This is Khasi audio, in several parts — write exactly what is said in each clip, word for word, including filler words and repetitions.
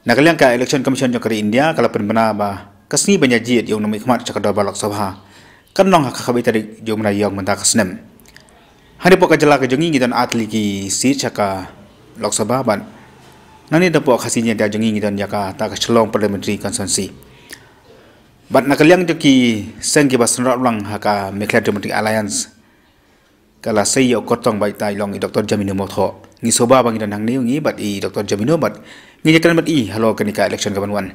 Na ka liang ka Election Commission jong ka ri India ka la pynbna ba ka sngi ban ïa jied ïa u nongmihkhmat sha ka dorbar Lok Sabha kan long ha ka khatwei tarik jong u bnai Ïong mynta ka snem. Hangne hapoh ka jylla ka jong ngi ngi don ar tylli ki seat sha ka Lok Sabha bad nangne hapoh Khasi Jaiñtia jong ngi ngi don ïa kata ka Shillong Parliamentary Constituency. Bad na ka liang jong ki seng kiba synrap lang ha ka Meghalaya Democratic Alliance, ka la sei ïa u kyrtong ba itai long i Doctor Jamino Myrthoh. Ngi sngewbha ba ngi don hangne ïa ngi bad i Doctor Jamino bad ngi ïakren bad i halor kane ka election kaban wan.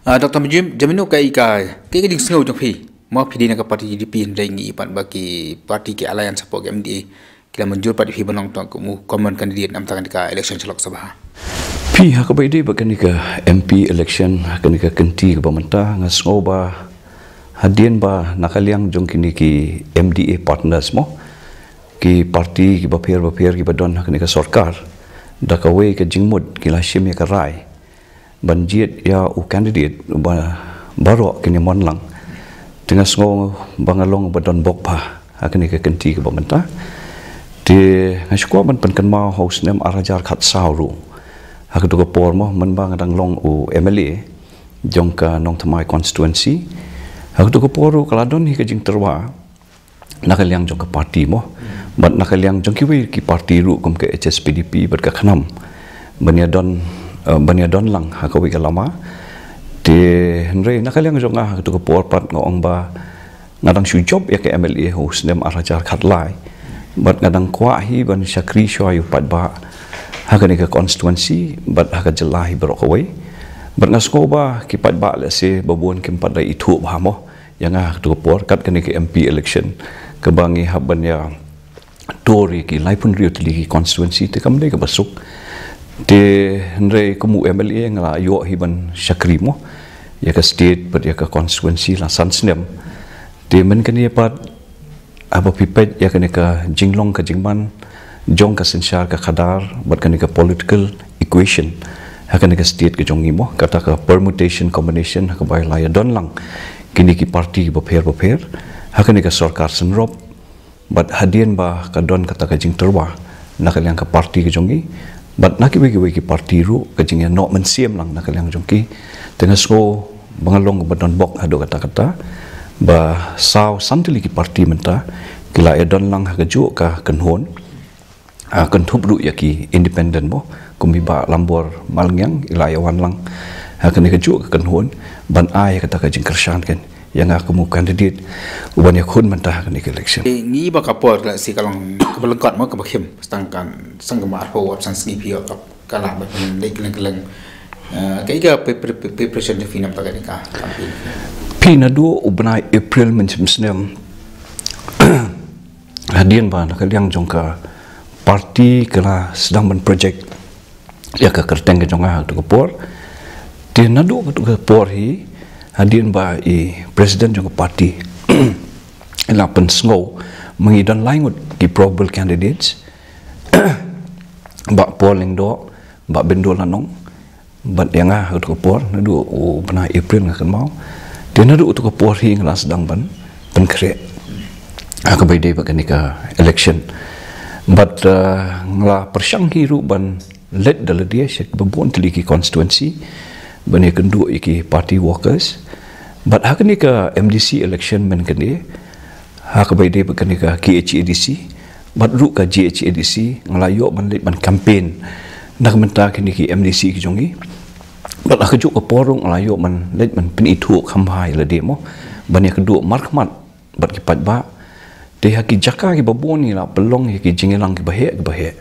Ah, Doctor Jim, Jamino, kaei ka, kaei ka jingsngew jong phi? Mo, phi dei na ka party UDP, hynrei ngi i pat ba ki party ki alliance hapoh ka MDA ki la mynjur pat ïa phi ban long tang kum u common candidate namar kane ka election sha Lok Sabha. Phi, ha kaba ïadei bad kane ka MP election, ha kane ka kynti kaba mynta, nga sngew ba hadien ba na ka liang jong kine ki MDA partners mo, ki party kiba pher ba pher kiba don ha kane ka sorkar, da kawei ka jingmut ki la shim ïa ka rai ban jied ïa u candidate ba baroh kin ïa mon lang. Te nga sngew ba nga long ba don bok bha ha kane ka kynti kaba mynta. Te nga shu kwah ban pynkynmaw ha u snem ar hajar khatsaw ruh, ha kato ka por mo, mynba nga dang long u MLA jong ka Nongthymmai constituency, ha kato ka por ruh ka la don hi ka jingtyrwa na ka liang jong ka party mo, bad na ka liang jong kiwei ki party ruh kum ka HSPDP bad ka KHNAM, ban ïa don, eh, ban ïa don lang ha kawei ka lama. Te hynrei na ka liang jong nga ha kato ka por pat nga ong ba nga dang shu jop ïa ka MLA ha u snem ar hajar khatlai, bad nga dang kwah hi ban shakri shuwa ïa u paidbah ha kane ka constituency bad ha ka jylla hi baroh kawei. Bad nga sngew ba ki paidbah lehse ba bun kim pat da ithuh bha mo ïa nga ha kato ka por kat kane ka MP election kaba ngi hap ban ïa tur ïa ki laiphew hynriew tylli ki constituency, te kam dei kaba suk. Te hynrei kum u MLA nga la ïoh hi ban shakri mo ïa ka state bad ïa ka constituency la san snem. Te mynta kane pat, haba phi peit ïa kane ka jinglong ka jingman jong ka synshar ka khadar bad kane ka political equation ha kane ka state ka jong ngi mo, kata ka permutation combination ha kaba la ïa don lang kine ki party bapher bapher ha kane ka sorkar synrop. Bad hadien ba ka don kata ka jingtyrwa na ka liang ka party ka jong ngi, bad na kiwei kiwei ki party ruh, ka jingïanoh mynsiem lang na ka liang jong ki. Te nga sngew ba nga long ba don bok haduh katta katta ba saw san tylli ki party mynta ki la ïa don lang ha kajuh ka kynhun, ha kynthup ruh ïa ki independent mo, kum i Bah Lambor Malngiang i la ïa wan lang ha kane kajuh ka kynhun ban ai kata ka jingkyrshan kan ïa nga kum u candidate uban ïakhun mynta ha kane ka election. Eh, ngi ba ka por la si ka long kaba lyngkot mo, kaba khim, tang kan, tang kaba arphew wat san sngi phi ïoh ka, ka lah ba leit kylleng kylleng. Eh, kaei ka pre-, pre-, pre-, preparation jong phi namar kane ka campaign? Phi, naduh u bnai April mynshem snem, hadien ba na ka liang jong ka party ka la sdang ban project ïa ka kyrteng ka jong nga ha kato ka por. Te naduh kato ka por hi, hadien ba i president jong ka party i la pynsngew ba ngi don lai ngut ki probable candidates, Bah Paul Lyngdoh, Bah Byndul Lanong, bad ïa nga ha kato ka por, naduh u bnai April nga kynmaw. Te naduh kato ka por hi nga la sdang ban pynkhreh ha kaba ïadei bad kane ka election. Bad, eh, nga la pyrshang hi ruh ban leit da lade sha kiba bun tylli ki constituency ban ïakynduh ïa ki party workers. Bad ha kane ka MDC election mynta kane, ha kaba ïadei bad kane ka KHADC bad ruh ka JHADC, nga la ïoh ban leit ban campaign na ka bynta kine ki MDC ki jong ngi. Bad ha kajuh ka por ruh nga la ïoh ban leit ban pynithuh kham bha ïa lade mo, ban ïakynduh markhmat bad ki paidbah. Te ha ki jaka kiba bun ngi la pynlong ïa ki jingïalang kiba heh kiba heh.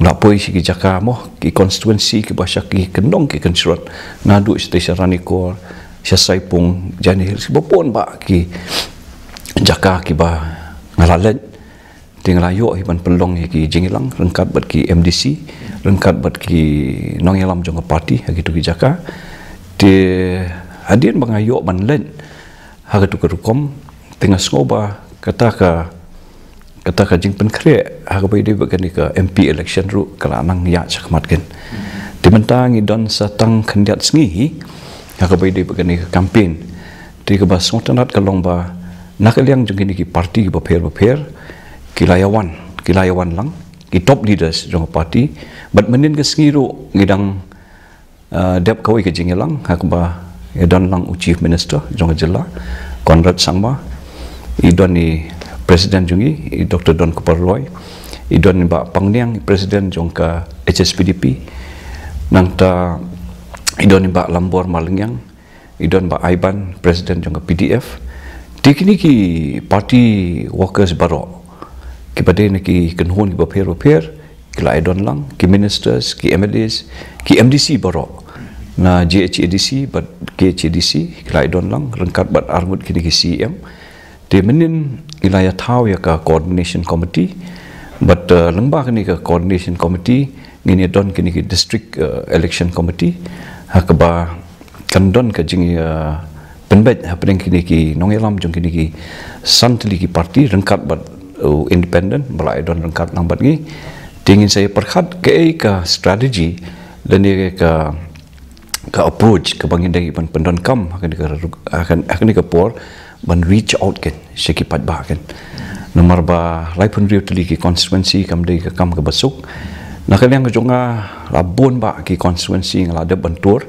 Nga la poi sha ki jaka mo, ki constituency kiba sha ki kyndong ki kynshrut, naduh shatei sha Ranikor, sha Saipung, Jaiñtia Hills, kiba bun bah ki jaka kiba nga la leit. Te nga la ïoh hi ban pynlong ïa ki jingïalang ryngkat bad ki MDC, ryngkat bad ki nongïalam jong ka party ha kito ki jaka. Te hadien ba nga ïoh ban leit ha kato ka rukom, te nga sngew ba kata ka, kata ka jingpynkhreh ha kaba ïadei bad kane ka MP election ruh ka la nang ïaid shakhmat keiñ. Te mynta ngi don sa tang khyndiat sngi hi ha kaba ïadei bad kane ka campaign. Te kaba sngewtynnat ka long ba na ka liang jong kine ki party kiba pher bapher, ki la ïa wan, ki la ïa wan lang ki top leaders jong ka party. Bad mynhynnin ka sngi ruh ngi dang Uh, dep kawei ka jingïalang ha kaba ïa don lang u Chief Minister jong ka jylla, Conrad Sangma, i don i President jong i, i Doctor Don Kupar Roy, i don i Bah Pangniang, i President jong ka H S P D P, nangta i don i Bah Lambor Malngiang, i don Bah Aiban, President jong ka P D F. Te kine ki party workers baroh, kiba dei na ki kynhun kiba pher ba pher, ki la ïa don lang, ki ministers, ki M L As, ki M D C baroh, na G H A D C bad K H A D C, ki la ïa don lang ryngkat bad arngut kine ki C E M. Te mynnin ngi la ïa thaw ïa ka coordination committee, bad uh, lyngba kane ka coordination committee ngin ïa don kine ki district uh, election committee, ha kaba kan don ka jing uh, pynbeit hapdeng kine ki nongïalam jong kine ki san tylli ki party ryngkat bad uh, independent ba la ïa don ryngkat lang bad ngi. Te ngin sa ïa pyrkhat kaei ka strategy lane ka ka approach kaba ngin dei ban pyndonkam ha kane ka ruk- ha kan- ha kane ka por, ban reach out ken sha ki paidbah ken. Namar ba laiphew hynriew tylli ki constituency kam dei ka kam kaba suk. Na ka liang ka jong nga, la bun bah ki constituency nga la dep ban tur.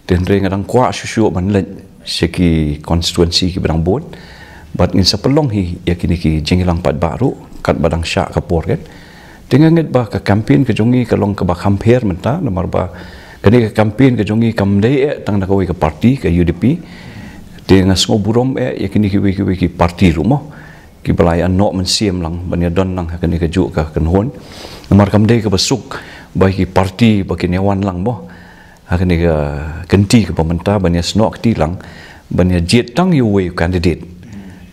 Te hynrei nga dang kwah shuh shuh ban leit sha ki constituency kiba dang bun. Bad ngin sa pynlong hi ïa kine ki jingïalang paidbah ruh katba dang shah ka por ken. Te nga ngeit ba ka campaign ka jong ngi ka long kaba kham pher mynta, namar ba kane ka campaign ka jong ngi kam dei eh tang na kawei ka party, ka U D P. Te nga sngewburom eh ïa kine kiwei kiwei ki party ruh mo, kiba la ïa noh mynsiem lang ban ïa don lang ha kane kajuh ka kynhun. Namar kam dei kaba suk ba ki party ba kin ïa wan lang mo ha kane ka kynti kaba mynta ban ïa snoh kti lang ban ïa jied tang ïa uwei u candidate.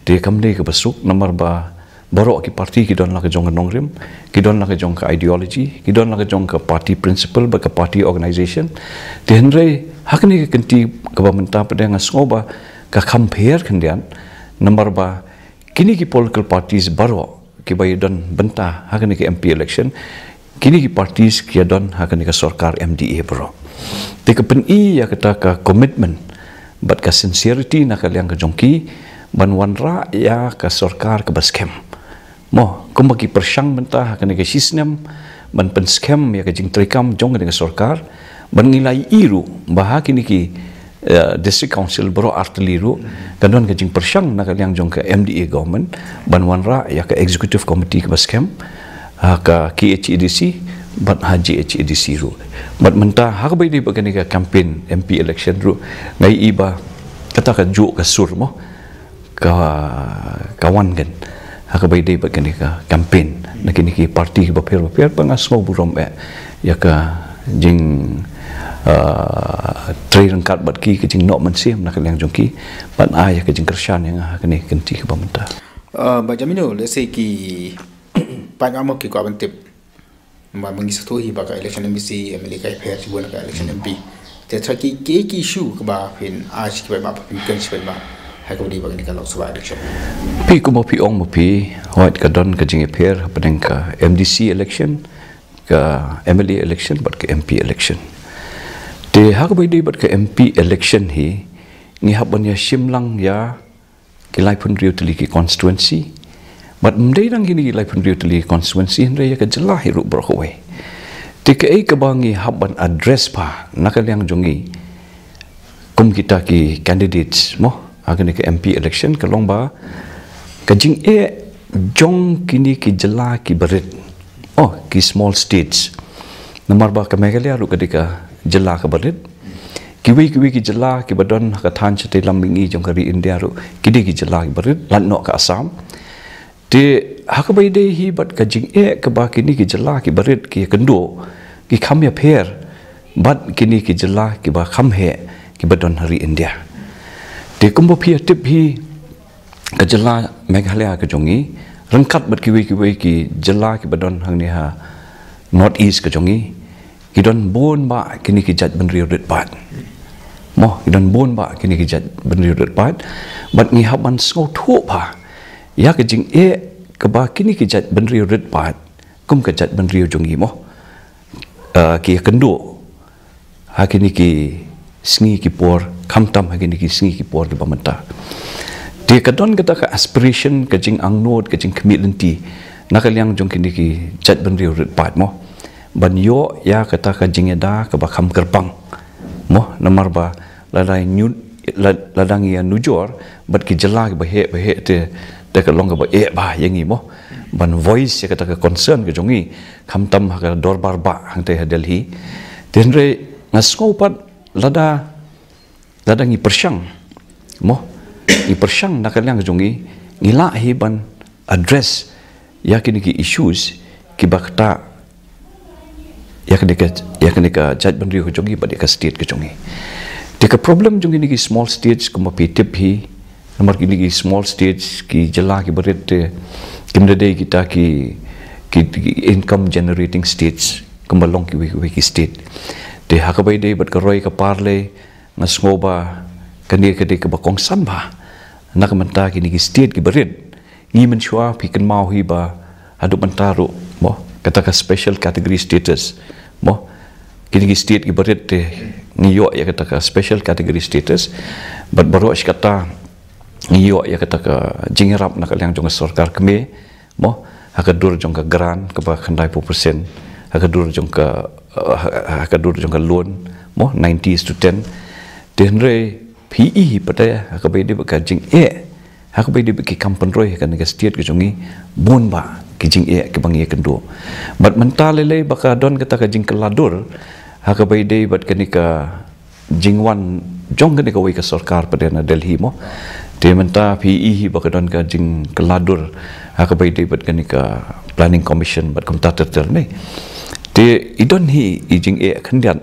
Te kam dei kaba suk, namar ba baroh ki party ki don la ka jong ka nongrim, ki don la ka jong ka ideology, ki don la ka jong ka party principle bad ka party organization. Te hynrei ha kane ka kynti kaba mynta pat nga sngew ba ka kham pher khyndiat, namar ba kine ki political parties baroh kiba ïa don bynta ha kane ka M P election, kine ki parties ki ïa don ha kane ka sorkar M D A baroh. Te ka pyni ïa kata ka commitment bad ka sincerity na ka liang ka jong ki ban wanrah ïa ka sorkar kaba skhem. Mo, kumba ki pyrshang mynta ha kane ka shisnem ban pynskhem ïa ka jingtreikam jong kane ka sorkar, ban ngi la ïohi ruh ba ha kine ki eh, District Council baroh artylli ruh ka don ka jingpyrshang na ka liang jong ka M D A government ban wanrah ïa ka executive committee kaba skhem ha ka K H A D C bad ha G H A D C ruh. Bad mynta ha kaba ïadei bad kane ka campaign M P election ruh, nga ïohi ba kata ka juh ka sur mo ka ka wan kan ha kaba ïadei bad kane ka campaign na kine ki party kiba pher ba pher. Ba nga sngewburom eh ïa ka jing uh, trei ryngkat bad ki, ka jingnoh mynsiem na ka liang jong ki, bad ai ïa ka jingkyrshan ïa nga ha kane ka kynti kaba mynta. Uh, Bah Jamino, let's say ki pat nga mo ki kwah ban tip. Namar ba ngi sngewthuh hi ba ka election M D C, M L A ka ïapher shibun na ka election M P. Te trai ki ki ki issue kaba phin ai sha ki paidbah, ba phin kren sha ki paidbah ha kaba ïadei bad kane ka Lok Sabha election. Phi kumba phi ong ma phi, hooid ka don ka jingïapher hapdeng ka M D C election, ka M L A election bad ka M P election. Te ha kaba ïadei bad ka M P election hi, ngi hap ban ïa shim lang ïa ki laiphew hynriew tylli ki constituency. Bad ym dei tang kine ki laiphew hynriew tylli ki constituency, hynrei ïa ka jylla hi ruh baroh kawei. Te kaei kaba ngi hap ban address pat na ka liang jong ngi kum kita ki candidates mo ha kane ka M P election ka long ba ka jingeh jong kine ki jylla kiba rit, oh, ki small states. Namar ba ka Meghalaya ruh ka dei ka jylla kaba rit. Kiwei kiwei ki jylla kiba don ha ka thaiñ shatei lam mihngi jong ka ri India ruh ki dei ki jylla kiba rit, lait noh ka Assam. Te ha kaba ïadei hi bad ka jingeh kaba kine ki jylla kiba rit ki ïakynduh, ki kham ïapher bad kine ki jylla kiba kham heh kiba don ha ri India. Te kumba phi ïa tip hi, ka jylla Meghalaya ka jong ngi ryngkat bad kiwei kiwei ki jylla kiba don hangne ha North East ka jong ngi, ki don bun bah kine ki jaitbynriew rit paid. Mo, ki don bun bah kine ki jaitbynriew rit paid. Bad ngi hap ban sngewthuh pat ïa ka jingeh kaba kine ki jaitbynriew rit paid kum ka jaitbynriew jong ngi mo, uh, ki ïakynduh ha kine ki sngi ki por, khamtam ha kine ki sngi ki por kiba mynta. Te ka don kata ka aspiration, ka jingangnud, ka jingkhmih lynti na ka liang jong kine ki jaitbynriew rit paid mo, ban ïoh ïa kata ka jingïada kaba kham kyrpang Mo, namar ba lada nyu, la- lada ngi ïa nujor bad ki jylla kiba heh ba heh te, te ka long kaba eh bha ïa ngi mo ban voice ïa kata ka concern ka jong ngi, khamtam ha ka dorbar bah hangtei ha Delhi. Te hynrei nga sngew pat lada lada ngi pyrshang mo, ngi pyrshang na ka liang ka jong ngi, ngi lah hi ban address ïa kine ki issues kiba ktah ïa kane ka, ïa kane ka jaitbynriew ka jong ngi bad ïa ka state ka jong ngi. Te ka problem jong kine ki small states kumba phi tip hi, namar kine ki small states, ki jylla kiba rit te kim da dei kita ki, ki, ki income generating states kumba long kiwei kiwei ki state. Te ha kaba ïadei bad ka roi ka par lei, nga sngew ba kane ka dei kaba kongsan bha na ka bynta kine ki state kiba rit. Ngi mynshuwa phi kynmaw hi ba haduh mynta ruh mo, kata ka special category status mo, kine ki state kiba rit te ngi ïoh ïa kata ka special category status. Bad baroh shi katta ngi ïoh ïa kata ka jingïarap na ka liang jong ka sorkar kmie mo, ha ka dur jong ka grant kaba khyndai phew percent, ha ka dur jong ka, eh, ha, ha ka dur jong ka loan mo, ninety is to ten. Te hynrei phi i hi pat ïa ha kaba ïadei bad ka jingeh, ha kaba ïadei bad ki kam pynroi ha kane ka state ka jong ngi, bun bah ki jingeh kiba ngi ïakynduh. Bad mynta lei lei ba ka don kata ka jingkylla dur ha kaba ïadei bad kane ka jingwan jong kane kawei ka sorkar pat na Delhi mo. Te mynta phi i hi ba ka don ka jingkylla dur ha kaba ïadei bad kane ka planning commission bad kumta ter ter ne. Te i don hi i jingeh khyndiat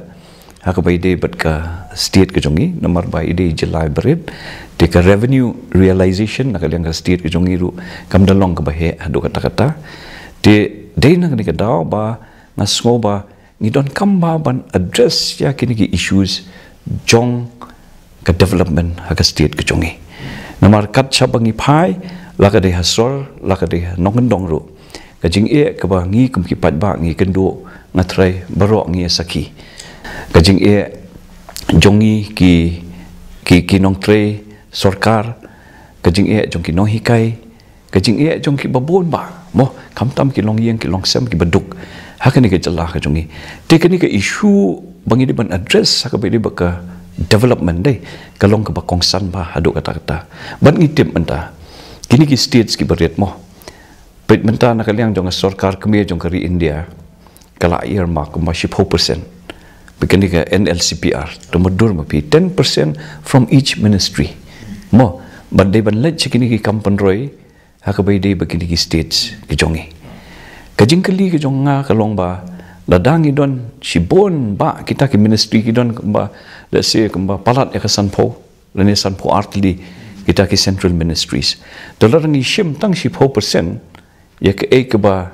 ha kaba ïadei bad ka state ka jong ngi, namar ba i dei jylla ba rit. Te ka revenue realization na ka liang ka state ka jong ngi ruh kam da long kaba heh haduh katta katta. Te dei na kane ka daw ba nga sngew ba ngi donkam bha ban address ïa kine ki issues jong ka development ha ka state ka jong ngi. Namar kat shaba ngi phai, la ka dei ha sor, la ka dei ha nongkyndong ruh, ka jingeh kaba ngi kum ki paidbah ngi kynduh, nga trai baroh ngi ïa sakhi. Ka jingeh jong ngi ki, ki, ki nongtrei sorkar, ka jingeh jong ki nonghikai, ka jingeh jong kiba bun bah mo, khamtam ki longïing ki longsem kiba duk ha kane ka jylla ka jong ngi. Te kane ka issue ba ngi dei ban address ha kaba ïadei bad ka development dei ka long kaba kongsan bha haduh katta katta. Bad ngi tip mynta kine ki states kiba rit mo, peit mynta na ka liang jong ka sorkar kmie jong ka ri India ka la earmark kumba shiphew percent. Bad kane ka N L C P R, to mutdur ma phi, ten percent from each ministry mo, bad dei ban leit sha kine ki kam pynroi ha kaba ïadei bad kine ki states ki jong ngi. Ka jingkylli ka jong nga ka long ba lada ngi don shibun bah kita ki ministry ki don kumba, let's say, kumba palat ïa ka sanphew lane sanphew ar tylli kita ki central ministries. Te lada ngi shim tang shiphew percent ïa kaei kaba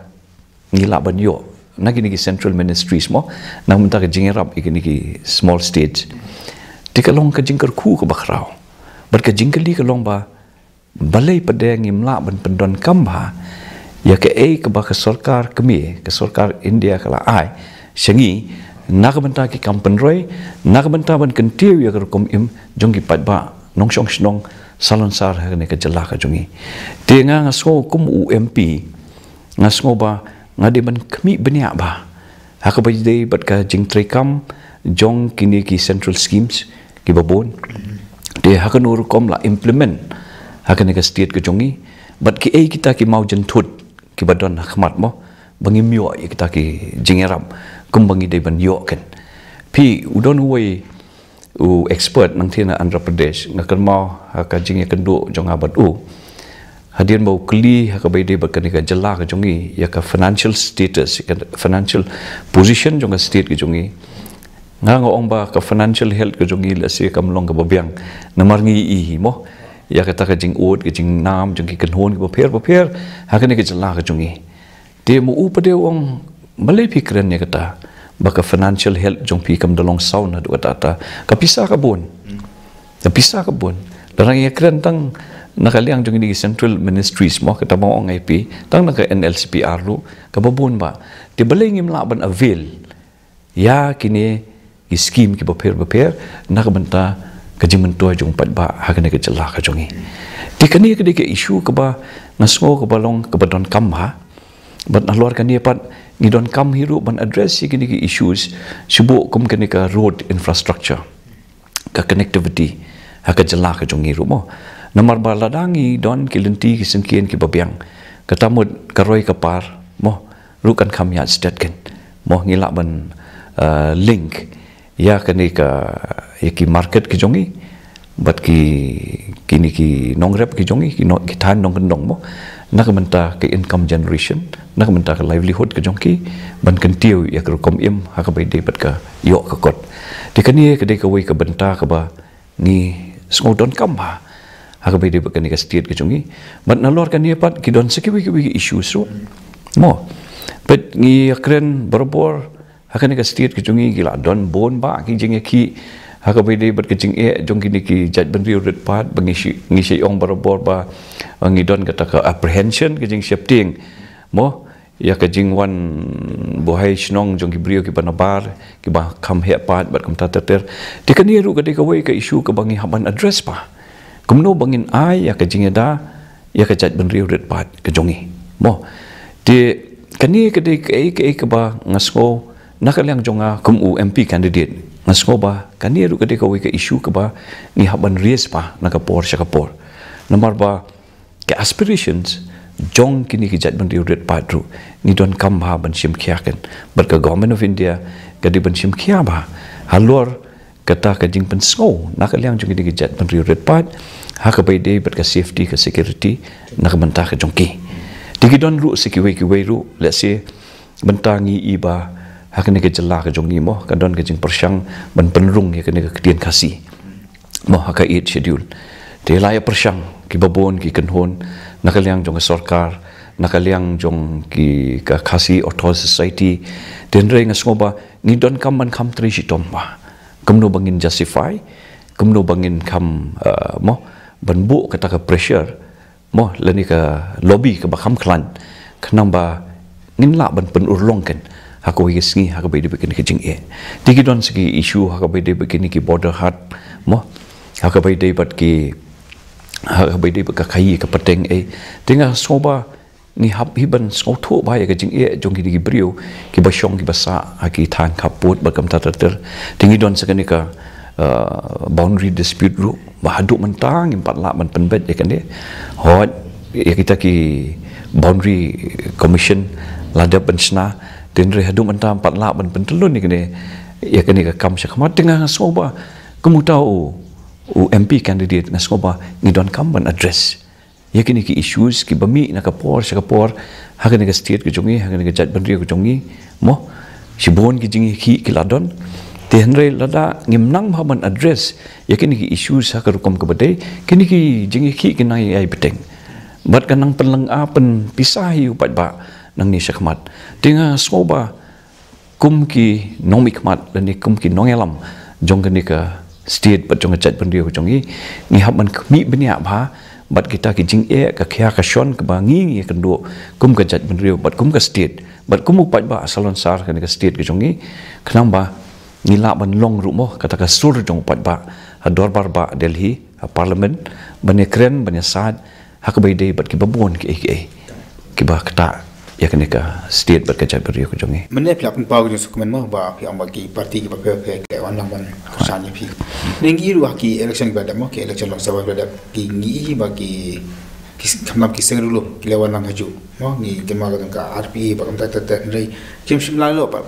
ngi lah ban ïoh na kine ki central ministries mo, na ka bynta ka jingïarap ïa kine ki small states, te ka long ka jingkyrkhu kaba khraw. Bad ka jingkylli ka long ba balei pat de ngim lah ban pyndonkam bha ïa kaei kaba ka sorkar kmie, ka sorkar India ka la ai sha ngi na ka bynta ki kam pynroi, na ka bynta ban kyntiew ïa ka rukom im jong ki paidbah nongshong shnong salonsar ha kane ka jylla ka jong ngi. Te nga, nga sngew kum u M P, nga sngew ba nga dei ban khmih bniah bha ha kaba ïadei bad ka jingtreikam jong kine ki central schemes kiba bun. Te ha kano rukom la implement ha kane ka state ka jong ngi, bad kiei kita ki mawjynthut kiba don ha khmat mo, ba ngim ïoh ïa kita ki jingïarap kumba ngi dei ban ïoh kan. Phi, u don uwei u expert nangtei na Andhra Pradesh, nga kynmaw ha ka jingïakynduh jong nga bad u, hadien ba u kylli ha kaba ïadei bad kane ka jylla ka jong ngi ïa ka financial status, ïa ka financial position jong ka state ka jong ngi. Nga, nga ong ba ka financial health ka jong ngi lehse kam long kaba biang, namar ngi i hi mo ïa kata ka jingud ka jingnam jong ki kynhun kiba pher ba pher ha kane ka jylla ka jong ngi. Te ma u pat de u ong, balei phi kren ïa kata, ba ka financial health jong phi kam da long sound haduh katta katta? Ka pisa ka bun. Ka pisa ka bun. Lada ngi kren tang na ka liang jong kine ki central ministries mo, kata ba nga ong ïa phi, tang na ka N L C P R ruh kaba bun bah. Te balei ngim lah ban avail ïa kine ki scheme kiba pher ba pher na ka bynta ka jingmyntoi jong u paidbah ha kane ka jylla ka jong ngi? Te kane ka dei ka issue kaba nga sngew kaba long kaba donkam bha. Bad nalor kane pat ngi donkam hi ruh ban address ïa kine ki issues, shu buh kum kane ka road infrastructure. ka connectivity ha ka jylla ka jong ngi ruh mo. Namar ba lada ngi don ki lynti ki syngkien kiba biang, kata mut ka roi ka par mo ruh kan kham ïa stet ken mo, ngi lah ban, eh, link ïa kane ka, ïa ki market ki jong ngi bad ki, kine ki nongrep ki jong ngi, ki no-, ki thaiñ nongkyndong mo, na ka bynta ka income generation, na ka bynta ka livelihood ka jong ki, ban kyntiew ïa ka rukom im ha kaba ïadei bad ka ïoh ka kot. Te kane ka dei kawei ka bynta kaba ngi sngew donkam bha ha kaba ïadei bad kane ka state ka jong ngi. Bad nalor kane pat ki don sa kiwei kiwei ki issues ruh mo. Peit, ngi ïakren barabor ha kane ka state ka jong ngi, ki la don bun bah ki jingïakhih ha kaba ïadei bad ka jingeh jong kine ki jaitbynriew rit paid, ba ngi shi-, ngi shai ong barabor ba, ba ngi don kata ka apprehension, ka jingsheptieng mo, ïa ka jingwan buhai shnong jong ki briew kiba nabar, kiba kham heh paid bad kumta ter ter. Te kane ruh ka dei kawei ka issue kaba ngi hap ban address bha. Kumno ba ngin ai ïa ka jingïada ïa ka jaitbynriew rit paid ka jong ngi mo. Te kane ka dei kaei kaei kaba nga sngew na ka liang jong nga kum u M P candidate, nga sngew ba kane ruh ka dei kawei ka issue kaba ngi hap ban raise bha na ka por sha ka por. Namar ba ka aspirations jong kine ki jaitbynriew rit paid ruh ngi donkam bha ban shim khia ken. Bad ka Government of India ka dei ban shim khia bha halor kata ka jingpynsngew na ka liang jong kine ki jaitbynriew rit paid ha kaba ïadei bad ka safety, ka security na ka bynta ka jong ki. Te ki don ruh sa kiwei kiwei ruh, let's say, bynta ngi i ba ha kane ka jylla ka jong ngi mo, ka don ka jingpyrshang ban pynrung ïa kane ka ktien Khasi mo ha ka Eighth Schedule. Te la ïa pyrshang kiba bun ki kynhun na ka liang jong ka sorkar, na ka liang jong ki, ka Khasi Authors' Society. Te hynrei nga sngew ba ngi donkam ban kham trei shitom bha kumno ba ngin justify, kumno ba ngin kham, uh, mo, ban buh kata ka pressure mo, lane ka lobby kaba kham khlaiñ, khnang ba ngin lah ban pynurlong ken ha kawei ka sngi ha kaba ïadei bad kine ki jingeh. Te ki don sa ki issue ha kaba ïadei bad kine ki border haid mo, ha kaba ïadei bad ki, ha kaba ïadei bad ka khaii ka pateng ei. Te nga sngew ba ngi hap hi ban sngewthuh bha ïa ka jingeh jong kine ki briew kiba shong kiba sah ha ki thaiñ khappud bad kumta ter ter. Te ngi don sa kane ka, uh, boundary dispute ruh ba haduh mynta ngim pat lah ban pynbeit ïa kane. Hooid, ïa kita ki boundary commission la dep ban shna, te hynrei haduh mynta ngim pat lah ban pyntyllun ïa kane, ïa kane ka kam shakhmat. Te nga sngew ba kum uta u, u M P candidate, nga sngew ba ngi donkam ban address ïa kine ki issues kiba mih na ka por sha ka por ha kane ka state ka jong ngi, ha kane ka jaitbynriew ka jong ngi mo. Shibun ki jingïakhih ki la don. Te hynrei lada ngim nang bha ban address ïa kine ki issues ha ka rukom kaba dei, kine ki jingïakhih kin nang ïai bteng bad kan nang pynlynga pynpisa hi u paidbah nangne shakhmat. Te nga sngew ba kum ki nongmihkhmat lane kum ki nongïalam jong kane ka state bad jong ka jaitbynriew ka jong ngi, ngi hap ban khmih bniah bha bad kita ki jingeh, ka khia ka shon kaba ngi ngi ïakynduh kum ka jaitbynriew bad kum ka state bad kum u paidbah Salonsar kane ka state ka jong ngi, khnang ba ngi lah ban long ruh mo kata ka sur jong u paidbah ha dorbar bah Delhi, ha Parliament, ban ïakren, ban ïasaid ha kaba ïadei bad kiba bun kiei kiei kiba ktah ïa kane ka state bad ka jaitbynriew ka jong ngi. Mynne phi la pynpaw ka jingsngewkmen mo ba phi ong ba ki party kiba pher pher ki la wan lang ban kyrshan ïa phi. Ngi i ruh ha ki election kiba dep mo, ki election Lok Sabha kiba dep, ki, ngi i ba ki, ki s-, khamtam ki seng ruh ki la wan lang hajuh mo, ngi kynmaw ka jong ka R P A ba kam ta ta ta hynrei kim shym la ïoh pat,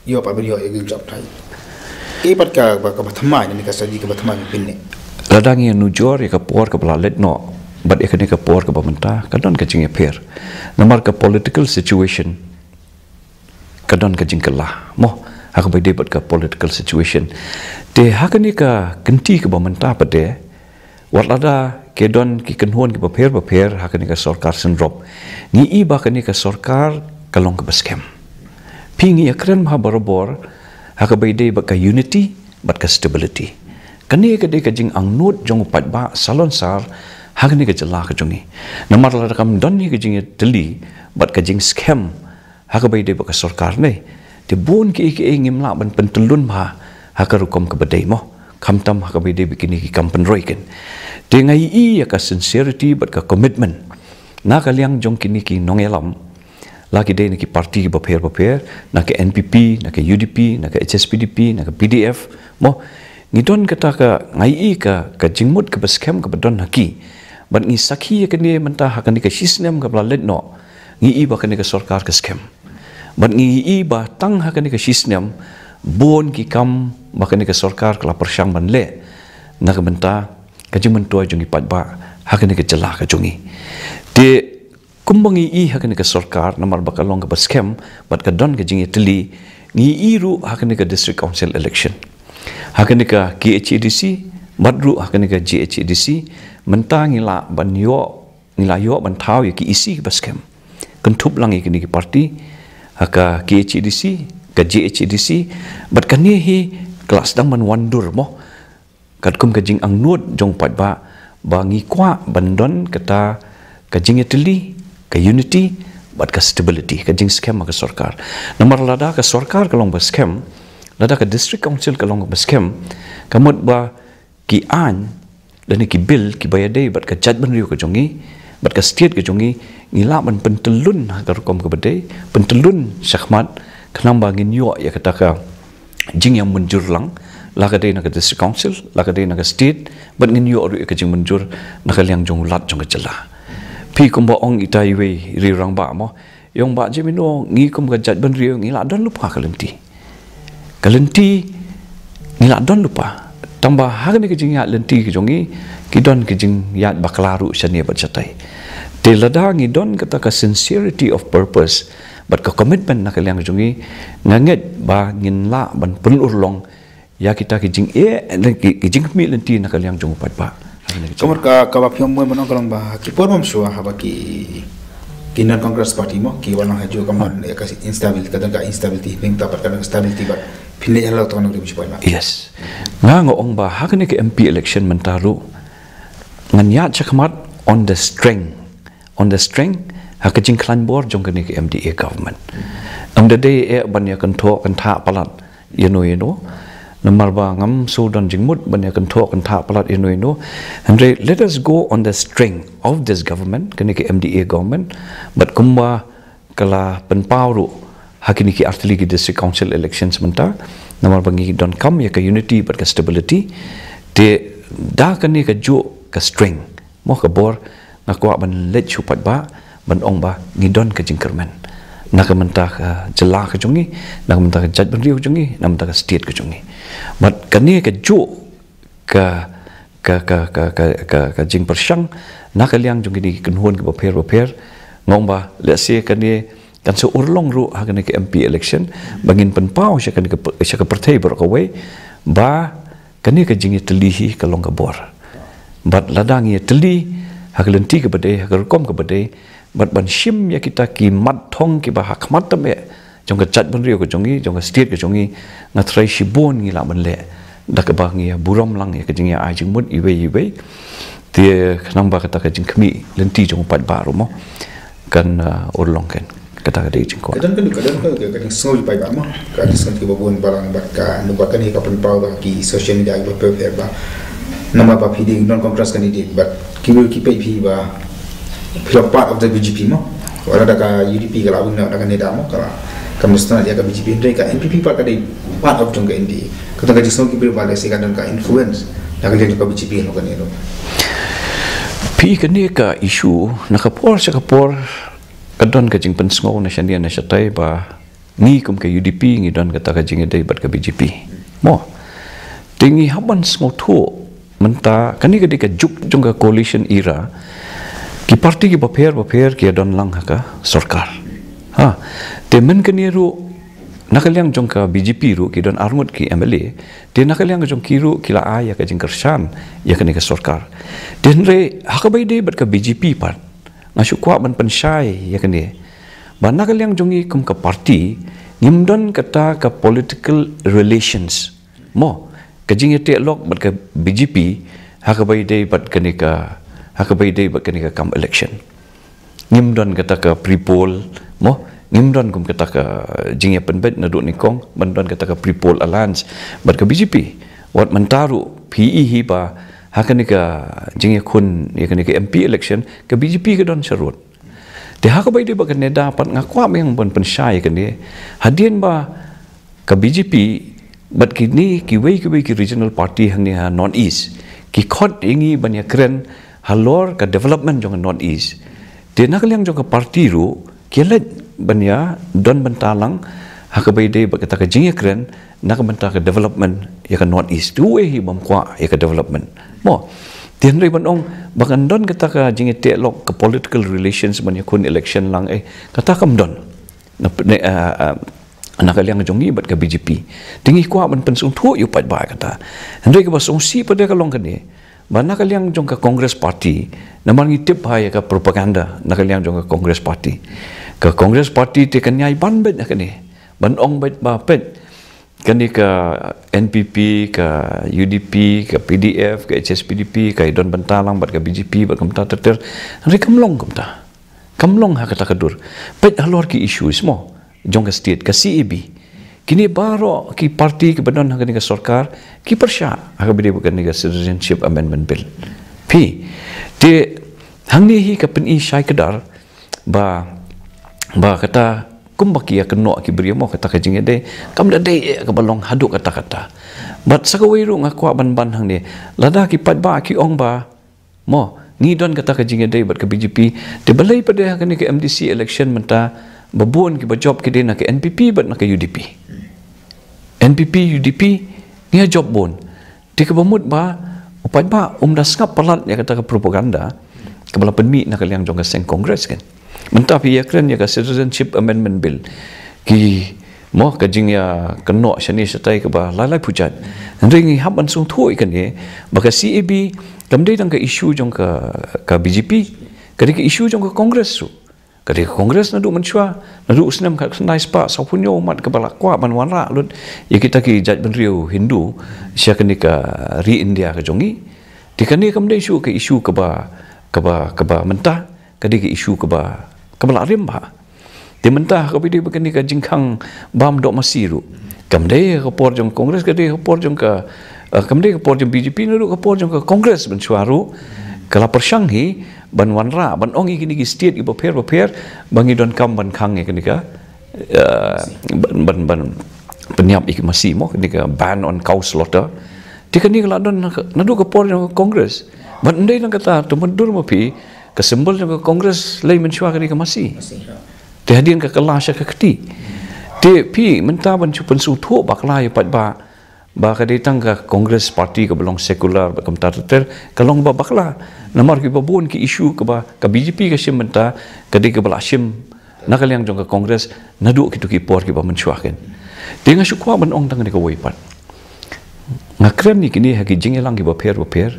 ïoh pat ban ïoh ïa ka jingjop thait. Ei pat kaba, kaba thymmai, ne ka strategy kaba thymmai phin ne. Lada ngi nujor ïa ka por kaba la leit noh bad ïa kane ka por kaba mynta, ka don ka jingïapher. Namar ka political situation ka don ka jingkylla mo, ha kaba ïadei bad ka political situation. Te ha kane ka kynti kaba mynta pat de, wat lada ki don ki kynhun kiba pher ba pher ha kane ka sorkar synrop, ngi i ba kane ka sorkar ka long kaba skhem. Phi, ngi ïakren bha barabor ha kaba ïadei bad ka unity bad ka stability. Kane ka dei ka jingangnud jong u paidbah Salonsar ha kane ka jylla ka jong ngi. Namar lada kam don hi ka jingïatylli bad ka jingskhem ha kaba ïadei bad ka sorkar ne, te bun kiei kiei ngim lah ban pyntyllun bha ha ka rukom kaba dei mo, khamtam ha kaba ïadei bad kine ki kam pynroi ken. Te nga i ïa ka sincerity bad ka commitment na ka liang jong kine ki nongïalam, la ki dei na ki party kiba pher ba pher, na ka N P P, na ka U D P, na ka H S P D P, na ka P D F mo, ngi don kata ka, nga ïohi ka, ka jingmut kaba skhem kaba don ha ki. Bad ngi sakhi ïa kane mynta ha kane ka shisnem kaba la leit noh. Ngi ïohi ba kane ka sorkar ka skhem. Bad ngi ïohi ba tang ha kane ka shisnem, bun ki kam ba kane ka sorkar ka la pyrshang ban leh. Na ka bynta ka jingmyntoi jong ki paidbah ha kane ka jylla ka jong ngi. Te kumba ngi ïohi ha kane ka sorkar, namar ba ka long kaba skhem bad ka don ka jingïatylli, ngi ïohi ruh ha kane ka District Council election, ha kane ka K H A D C bad ruh ha kane ka J H A D C, mynta ngi lah ban ïoh, ngi lah ïoh ban thaw ïa ki E C kiba skhem, kynthup lang ïa kine ki party ha ka K H A D C, ka J H A D C. Bad kane hi ka la sdang ban wandur mo, katkum ka jingangnud jong paidbah, ba ngi kwah ban don kata ka jingïatylli, ka unity bad ka stability, ka jingskhem ha ka sorkar. Namar lada ka sorkar ka long ba skhem, lada ka District Council ka long ba skhem, ka mut ba ki aiñ lane ki bill kiba ïadei bad ka jaitbynriew ka jong ngi bad ka state ka jong ngi, ngi lah ban pyntyllun ha ka rukom kaba dei, pyntyllun shakhmat, khnang ba ngin ïoh ïa kata ka jingïamynjur lang, la ka dei na ka District Council, la ka dei na ka state, bad ngin ïoh ruh ïa ka jingmynjur na ka liang jong u Lat jong ka jylla. Phi kumba ong ita iwei i rangbah mo, ïong ba jemino ngi kum ka jaitbynriew ngi lah don lypa ka lynti. Ka lynti ngi lah don lypa. Tang ba ha kane ka jingïaid lynti ka jong ngi, ki don ka jingïaid bakla ruh shane bad shatai. Te lada ngi don kata ka sincerity of purpose bad ka commitment na ka liang jong ngi, nga ngeit ba ngin lah ban pynurlong ïa kita ki jing, eh, ki, ki jingkhmih lynti na ka liang jong u paidbah. Kamar ka, kaba phi ong mo, mynno ka long ba ki por bym shuwa haba ki, ki non Congress party mo, ki wan lang ha ju ka mon, eh, ka instability, ka don ka instability, ning ta pat ka don stability bad phin leh halor tong nang rim shuwa na. Yes. Nga nga ong ba ha kane ka M P election mynta ruh, ngan ïaid shakhmat on the strength, on the strength ha ka jingkhlaiñ bor jong kane ka M D A government. Ym da dei eh ban ïa kynthoh kynthah palat ïano ïano. Namar ba ngam shu don jingmut ban ïa kynthoh kynthah palat ïano ïano. Hynrei let us go on the strength of this government, kane ka M D A government. Bad kumba ka la pynpaw ruh ha kine ki artylli ki District Council elections mynta, namar ba ngi donkam ïa ka unity bad ka stability. Te da kane kajuh ka strength, mo, ka bor, nga kwah ban leit sha u paidbah ban ong ba ngi don ka jingkyrmen na ka bynta ka jylla ka jong ngi, na ka bynta ka jaitbynriew ka jong ngi, na ka bynta ka state ka jong ngi. Bad kane kajuh ka, ka, ka jingpyrshang na ka liang jong kine ki kynhun kiba pher ba pher. Nga ong ba lehse kane kan sa urlong ruh ha kane ka M P election ba ngin pynpaw sha kane ka, sha ka pyrthei baroh kawei ba kane ka jingïatylli hi ka long ka bor. Bad lada ngi ïatylli ha ka lynti kaba dei, ha ka rukom kaba dei, bad ban shim ïa kita ki mat thong kiba ha khmat tam eh jong ka jaitbynriew ka jong ngi, jong ka state ka jong ngi, nga tharai shibun ngi lah ban leh da kaba ngi burom lang ïa ka jingïa ai jingmut iwei iwei. Te khnang ba kata ka jingkhmih lynti jong u paidbah ruh mo kan, uh, urlong kan. Kata ka dei jingkwah. Ka don ka, ka don ka, ka, ka jingsngew jong u paidbah mo. Ka jingsngew kiba bun balang bad ka, namar ba kane ka pynpaw da ki social media kiba pher pher ba, namar ba phi dei non Congress candidate bad ki briew ki peit phi ba phi long part of the B J P mo. Wat la da ka U D P ka la win na da kane da mo, ka la, ka must na ïa ka B J P, hynrei ka N P P pat ka dei part of jong ka N D A. Ka don ka jingsngew ki briew ba lehse ka don ka influence na ka liang jong ka B J P halor kane ruh. Phi, kane ka issue na ka por sha ka por ka don ka jingpynsngew na shane na shatai ba ngi kum ka U D P ngi don kata ka jingïadei bad ka B J P mo. Te ngi hap ban sngewthuh mynta kane ka dei ka juk jong ka coalition era. Ki party kiba pher ba pher ki ïadon lang ha ka sorkar. Ha. Te mynta kane ruh na ka liang jong ka B J P ruh ki don arngut ki M L A. Te na ka liang jong ki ruh ki la ai ïa ka jingkyrshan ïa kane ka sorkar. Te hynrei ha kaba ïadei bad ka B J P pat, nga shu kwah ban pynshai ïa kane ba na ka liang jong ngi kum ka party ngim don kata ka political relations mo, ka jingïateh lok bad ka B J P ha kaba ïadei bad kane ka, ha kaba ïadei bad kane ka kam election. Ngim don kata ka pre-poll mo, ngim don kum kata ka jingïapynbeit naduh nyngkong ban don kata ka pre-poll alliance bad ka B J P. Wat mynta ruh phi i hi ba ha kane ka jingïakhun ïa kane ka M P election ka B J P ka don sharud. Te ha kaba ïadei bad kane da pat nga kwah biang ban pynshai ïa kane, hadien ba ka B J P Bad kine kiwei kiwei ki regional party hangne ha North East ki khot ïa ngi ban ïakren halor ka development jong ka North East. Te na ka liang jong ka party ruh ki leit ban ïa don bynta lang ha kaba ïadei bad kata ka jingïakren na ka bynta ka development ïa ka North East. Te uei hi bym kwah ïa ka development, mo? Te hynrei ban ong ba kan don kata ka jingïateh lok ka political relations ban ïakhun election lang, eh, kata kam don na, na, ah, ah, na ka liang jong ngi bad ka B J P. Te ngi kwah ban pynsngewthuh ïa u paidbah kata. Hynrei kaba sngewsih pat de ka long kane, ba na ka liang jong ka Congress Party, namar ngi tip bha ïa ka propaganda na ka liang jong ka Congress Party. Ka Congress Party te kan ïai ban beit na kane, ban ong beit ba peit, kane ka N P P, ka U D P, ka P D F, ka H S P D P ka ïa don bynta lang bad ka B J P bad kumta ter ter. Hynrei kam long kumta. Kam long ha kata ka dur. Peit halor ki issues, mo, jong ka state, ka C A B. Kine baroh ki party kiba don ha kane ka sorkar ki pyrshah ha kaba ïadei bad kane ka Citizenship Amendment Bill. Phi, te hangne hi ka pyni shai kdar ba, ba kata kumba ki ïa kynnoh ki briew, mo, kata ka jingïadei kam da dei, eh, kaba long haduh katta katta. Bad sa kawei ruh nga kwah ban ban hangne, lada ki paidbah ki ong ba, mo, ngi don kata ka jingïadei bad ka B J P, te balei pat de ha kane ka M D C election mynta ba bun kiba jop ki dei na ka N P P bad na ka U D P. N P P, U D P, ngi ïa jop bun. Te kaba mut ba u paidbah um da sngap palat ïa kata ka propaganda kaba la pynmih na ka liang jong ka seng Congress, kan. Mynta phi ïakren ïa ka Citizenship Amendment Bill, ki, mo, ka jingïakynnoh shane shatai kaba lai lai pyrshah. Hynrei ngi hap ban sngewthuh ïa kane, ba ka C A B kam dei tang ka issue jong ka, ka B J P, ka dei ka issue jong ka Congress ruh. Ka dei ka Congress naduh mynshuwa, naduh u snem khatkhyndai spah sawphew hynñiew mat kaba la kwah ban wanrah lut ïa kita ki jaitbynriew Hindu sha kane ka ri India ka jong ngi. Te kane kam dei shuh ka issue kaba, kaba, kaba mynta, ka dei ka issue kaba, kaba la rim bha. Te mynta ha kaba ïadei bad kane ka jingkhang bam doh masi ruh, kam dei ka por jong Congress, ka dei ka por jong ka, eh, kam dei ka por jong B J P, naduh ka por jong ka Congress mynshuwa ruh ka la pyrshang hi ban wanrah, ban ong ïa kine ki state kiba pher bapher ba ngi donkam ban khang ïa kane ka, eh, ban, ban, ban pynïap ïa ki masi, mo, kane ka ban on cow slaughter. Te kane ka la don naduh ka por jong ka Congress. Bad ym dei tang kata, to myndur ma phi, ka symbol jong ka Congress lei mynshuwa ka dei ka masi. Te hadien ka kylla sha ka kti. Te phi mynta ban shu pynsngewthuh bakla ïa u paidbah ba ka dei tang ka Congress Party kaba long secular bad kumta ter ter, ka long ba bakla. Namar kiba bun ki issue kaba ka B J P ka shim mynta ka dei kaba la shim na ka liang jong ka Congress naduh kito ki por kiba mynshuwa, kan. Te nga shu kwah ban ong tang kane kawei pat. Nga kren ïa kine ha ki jingïalang kiba pher bapher.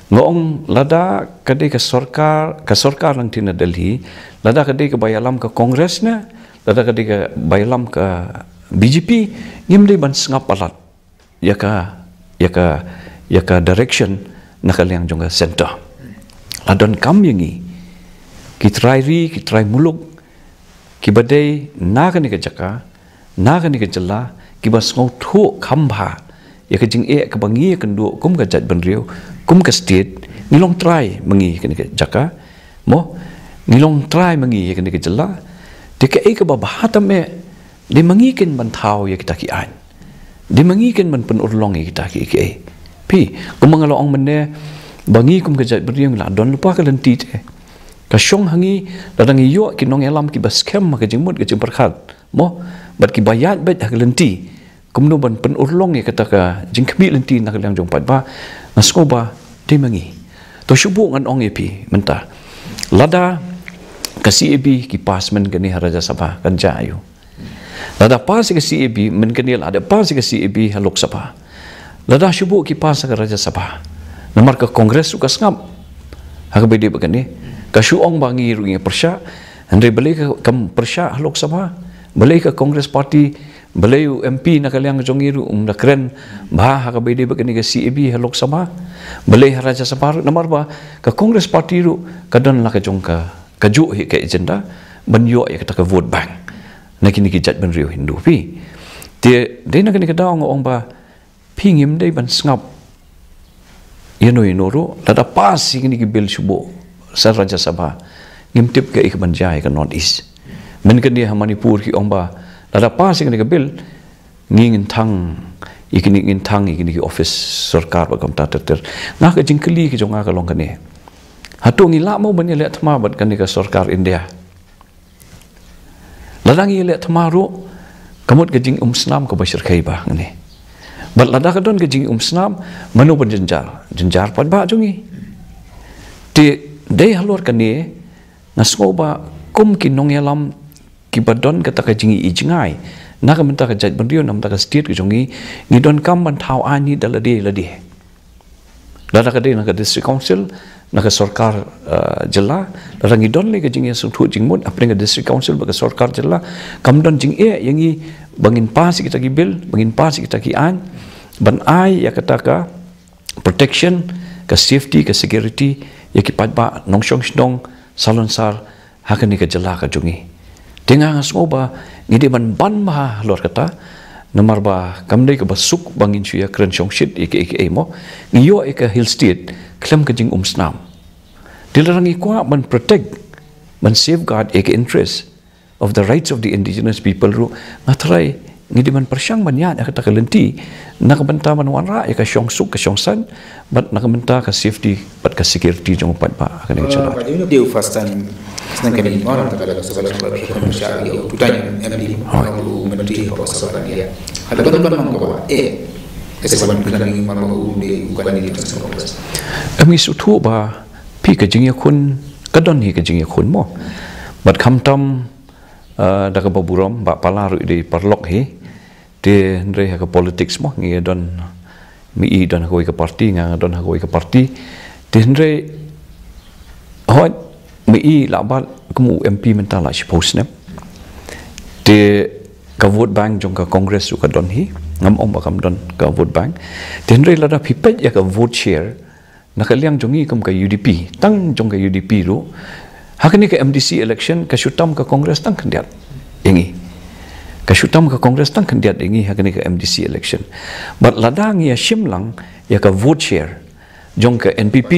Nga ong lada ka dei ka sorkar, ka sorkar lynti na Delhi, lada ka dei kaba ïalam ka Congress ne lada ka dei kaba ïalam ka B J P, ngim dei ban sngap palat ïa ka, ïa ka, ïa ka direction na ka liang jong ka center. La donkam ïa ngi ki trai ri, ki trai muluk kiba dei na kane ka jaka, na kane ka jylla, kiba sngewthuh kham bha ïa ka jingeh kaba ngi ïakynduh kum ka jaitbynriew, kum ka state. Ngi long trai ma ngi ïa kane ka jaka, mo, ngi long trai ma ngi ïa kane ka jylla. Te kaei kaba bha tam eh, dei ma ngi kin ban thaw ïa kita ki aiñ, dei ma ngi kin ban pynurlong ïa kita ki, ki, eh. Phi, kumba nga la ong mynne, ba ngi kum ka jaitbynriew ngi la don lypa ka lynti te. Ka shong ha ngi, lada ngi ïoh ki nongïalam kiba skhem ha ka jingmut ka jingpyrkhat, mo, bad kiba ïaid beit ha ka lynti kumno ban pynurlong ïa kata ka jingkhmih lynti na ka liang jong u paidbah, nga sngew ba dei ma ngi. To shu buh ngan ong ïa phi mynta, lada ka C A B ki pass mynkane ha Rajya Sabha, kan jia aiu? Lada pass ïa ka C A B, mynkane lada pass ïa ka C A B ha Lok Sabha, lada shu buh ki pass ha ka Rajya Sabha, namar ka Congress ruh ka sngap ha kaba ïadei bad kane. Ka shu ong ba ngi ruh ngi pyrshah. Hynrei balei ka, kam pyrshah ha Lok Sabha? Balei ka Congress Party, balei u M P na ka liang jong ngi ruh um da kren bha ha kaba ïadei bad kane ka C A B ha Lok Sabha, balei ha Rajya Sabha ruh? Namar ba ka Congress Party ruh ka don la ka jong ka, kajuh hi ka agenda ban ïoh ïa kata ka vote bank na kine ki jaitbynriew Hindu, phi. Te dei na kane ka daw nga ong ba phi, ngim dei ban sngap ïano ïano ruh. Lada pass ïa kine ki bill shu buh sha Rajya Sabha, ngim tip kaei kaban jia ïa ka North East. Mynkane ha Manipur ki ong ba lada pass ïa kane ka bill, Ngi ngin thang, ïa kine ngin thang, ïa kine ki office sorkar bad kumta ter ter. Nga ka jingkylli ka jong nga ka long kane. Hato ngi lah mo ban ïaleh thma bad kane ka sorkar India? Lada ngi ïaleh thma ruh, ka mut ka jingumsnam kaba shyrkhei bha hangne. Bad lada ka don ka jingumsnam, mano ban jynjar? Jynjar paidbah jong ngi. Te dei halor kane, nga sngew ba kum ki nongïalam kiba don kata ka jingïohi jngai na ka bynta ka jaitbynriew, na ka bynta ka state ka jong ngi, ngi donkam ban thaw aiñ da lade lade. Lada ka dei na ka District Council, na ka sorkar, eh, jylla, lada ngi don lei ka jingïasngewthuh jingmut hapdeng ka District Council bad ka sorkar jylla, kam don jingeh ïa ngi ba ngin pass ïa kita ki bill, ba ngin pass ïa kita ki aiñ, ban ai ïa kata ka protection, ka safety, ka security ïa ki paidbah nongshong shnong salonsar ha kane ka jylla ka jong ngi. Te nga nga sngew ba ngi dei ban ban bha halor kata, namar ba kam dei kaba suk ba ngin shu ïakren shongshit ïa kiei kiei mo. Ngi ïoh ïa ka Hill State khlem ka jingumsnam. Te lada ngi kwah ban protect, ban safeguard ïa ka interest of the rights of the indigenous people ruh, nga tharai ngi dei ban pyrshang ban ïaid ha kata ka lynti na ka bynta ban wanrah ïa ka shongsuk ka shongsaiñ bad na ka bynta ka safety bad ka security jong u paidbah ha kane ka jylla. Ba dei u first time sdang kane, ma, na ka bynta ka safety bad ka security, ïa u Putang M D, u Myntri ha ka sorkar India. Haba don ban long kaba eh, ka sa ban kynang ïa u, ma, u dei u candidate jong Congress. Em, ngi sngewthuh ba phi ka jingïakhun, ka don hi ka jingïakhun mo. Bad khamtam, eh, da kaba burom, Bah Pala ruh i dei paralok hi. Te hynrei ha ka politics mo, ngi don, ma i don ha kawei ka party, nga nga don ha kawei ka party. Te hynrei, hooid, ma i la bat kum u M P mynta la shiphew snem. Te ka vote bank jong ka Congress ruh ka don hi, ngam ong ba kam don ka vote bank. Te hynrei lada phi peit ïa ka vote share, na ka liang jong ngi kum ka U D P, tang jong ka U D P ruh, ha kane ka M D C election ka shu tam ka Congress tang khyndiat ïa ngi. Ka shu tam ka Congress tang khyndiat ïa ngi ha kane ka M D C election. Bad lada ngi ïa shim lang ïa ka vote share jong ka N P P,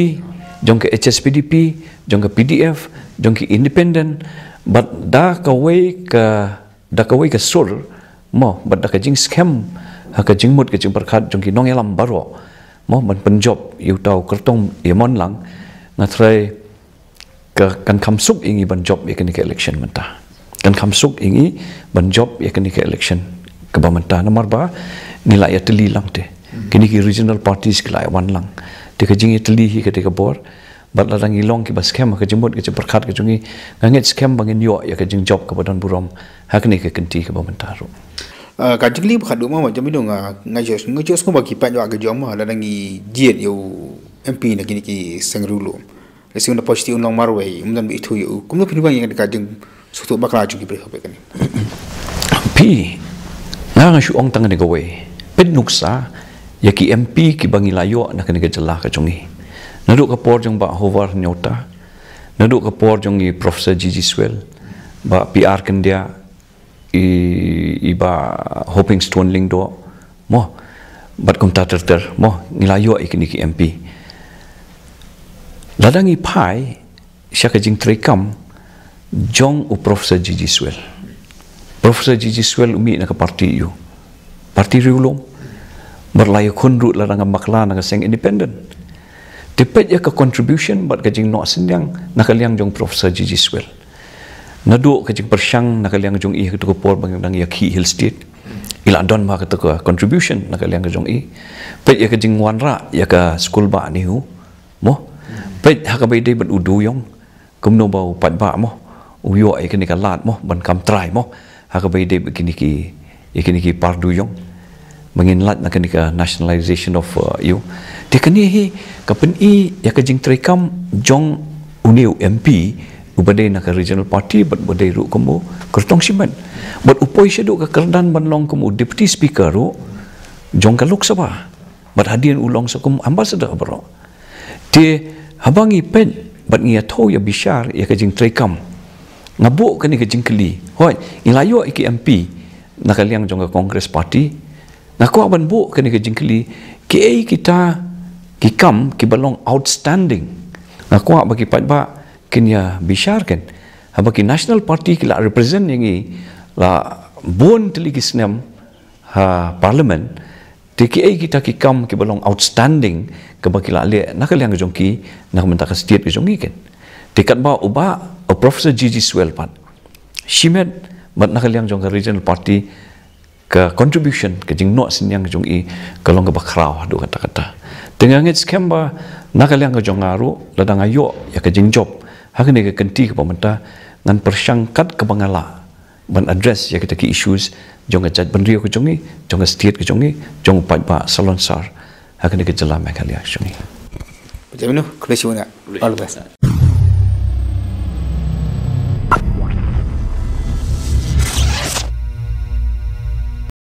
jong ka H S P D P, jong ka P D F, jong ki independent, bad da kawei ka da kawei ka sur mo, bad da ka jingskhem ha ka jingmut ka jingpyrkhat jong ki nongïalam baroh mo, ban pynjop ïa uta u kyrtong ïa mon lang, nga tharai ka kan kham suk ïa ngi ban jop ïa kane ka election mynta. Kan kham suk ïa ngi ban jop ïa kane ka election kaba mynta, namar ba ngi la ïatylli lang te. Kine ki regional parties ki la ïawan lang. Te ka jingïatylli hi ka dei ka bor. Bad lada ngi long kiba skhem ha ka jingmut ka jingpyrkhat ka jong ngi, nga ngeit skhem ba ngin ïoh ïa ka jingjop kaba don burom ha kane ka kynti kaba mynta ruh. Ah, ka jingkylli ba khatduh mo, ba jam ïa u nga, nga ju, nga ju sngewbha ki paidbah ka jong mo, lada ngi jied ïa u M P na kine ki seng riewlum. Lehse u na poi shatei un long marwei, um don ba ithuh ïa u. Kumno phin wan ïa ka jing sngewthuh bakla jong ki briew ha kane. Phi, nga nga shu ong tang kane kawei. Peit nuksa ïa ki M P kiba ngi la ïoh na kane ka jylla ka jong ngi. Naduh ka por jong Bah Hoover Nyota, naduh ka por jong i Professor G G Swell, Bah P R Kyndiah, i, i Bah Hoping Stone Lyngdoh, mo, bad kumta ter ter, mo, ngi la ïoh ïa kine ki M P. Lada ngi phai sha ka jingtreikam jong u Professor G G Swell. Professor G G Swell u mih na ka party ïa u, party riewlum. Bad la ïakhun ruh lada ngam bakla na ka seng independent. Te peit ïa ka contribution bad ka jingnoh synñiang na ka liang jong Professor G G Swell. Naduh ka jingpyrshang na ka liang jong i ha kato ka por ba ngi dang ïakhih Hill State. I la don ma kato ka contribution na ka liang jong i. Peit ïa ka jingwanrah ïa ka skul bah NEHU. Mo. Peit ha kaba ïadei bad u dewïong. Kumno ba u paidbah mo, u ïoh ïa kane ka lad mo ban kam trai mo, ha kaba ïadei bad kine ki, ïa kine ki par dewïong. Ba ngin lait na kane ka nationalization of, uh, ïa u. Te kane hi ka pyni ïa ka jingtreikam jong une u M P uba dei na ka regional party bad uba dei ruh kum u kyrtong shimet. Bad u poi shaduh ka kyrdan ban long kum u deputy speaker ruh jong ka Lok Sabha. Bad hadien u long sa kum ambassador baroh. Te haba ngi peit bad ngi ïathuh ïa bishar ïa ka jingtreikam, nga buh kane ka jingkylli. Hooid, ngi la ïoh ïa ki M P na ka liang jong ka Congress Party. Nga kwah ban buh kane ka jingkylli, kiei kita ki kam kiba long outstanding. Nga kwah ba ki paidbah kin ïa bishar ken. Haba ki National Party ki la represent ïa ngi la bun tylli ki snem ha Parliament, te ki ei kita ki kam kiba long outstanding kaba ki la leh na ka liang ka jong ki, na ka bynta ka state ka jong ngi ken. Te katba u Bah, u Professor G G Swell pat, shimet bad na ka liang jong ka Regional Party, ka contribution, ka jingnoh synñiang ka jong i ka long kaba khraw haduh katta katta. Te nga ngeit skhem ba na ka liang ka jong nga ruh, lada nga ïoh ïa ka jingjop ha kane ka kynti kaba mynta, ngan pyrshang kat kaba nga lah ban address ïa kita ki issues jong ka jaitbynriew ka jong ngi, jong ka state ka jong ngi, jong u paidbah salonsar ha kane ka jylla Meghalaya ka jong ngi. Pajamino, khublei shibun. All the best.